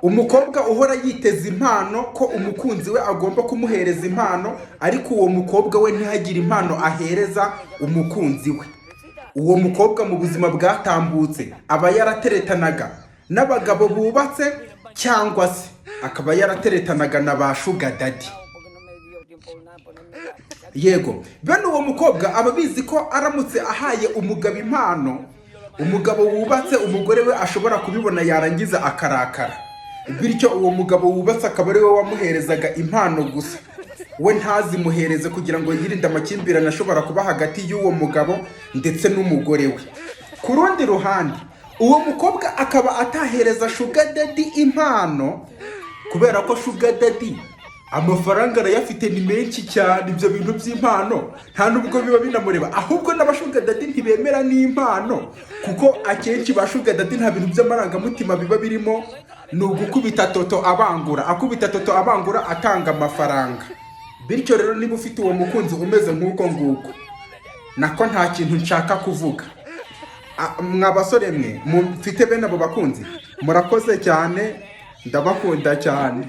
Umukobwa uhora yiteza impano, ko umukunzi we agomba kumuhereza impano, ariko uwo mukobwa we ntihagire impano ahereza umukunzi we, uwo mukobwa mu buzima bwatambutse aba yarateretanaga n'abagabo bubatse, cyangwa se akaba yarateretanaga na ba sugar daddy. Yego, bene uwo mukobwa aba abizi ko aramutse ahaye umugabo impano, umugabo wubatse, umugore we ashobora kubibona yarangiza akarakara. Bityo uwo mugabo wubatse akaba ari we wamuherezaga impano gusa, we ntazimuhereze, kugira ngo yirinde amakimbirane ashobora kuba hagati y'uwo mugabo ndetse n'umugore we. Ku rundi ruhande, uwo mukobwa akaba atahereza sugar daddy impano, kubera ko sugar daddy amafaranga arayafite, ni menshi cyane. Ibyo bintu by'impano nta nubwo biba binamureba. Ahubwo n'aba sugar daddy ntibemera n'impano, kuko akenshi ba sugar daddy nta bintu by'amarangamutima biba birimo, ni ugukubita toto abangura, akubita toto abangura, atanga amafaranga. Bityo rero, niba ufite uwo mukunzi umeze nk'uko nguko, nako nta kintu nshaka kuvuga. Mwa basore mwe mufite bene abo bakunzi, murakoze cyane, ndabakunda cyane.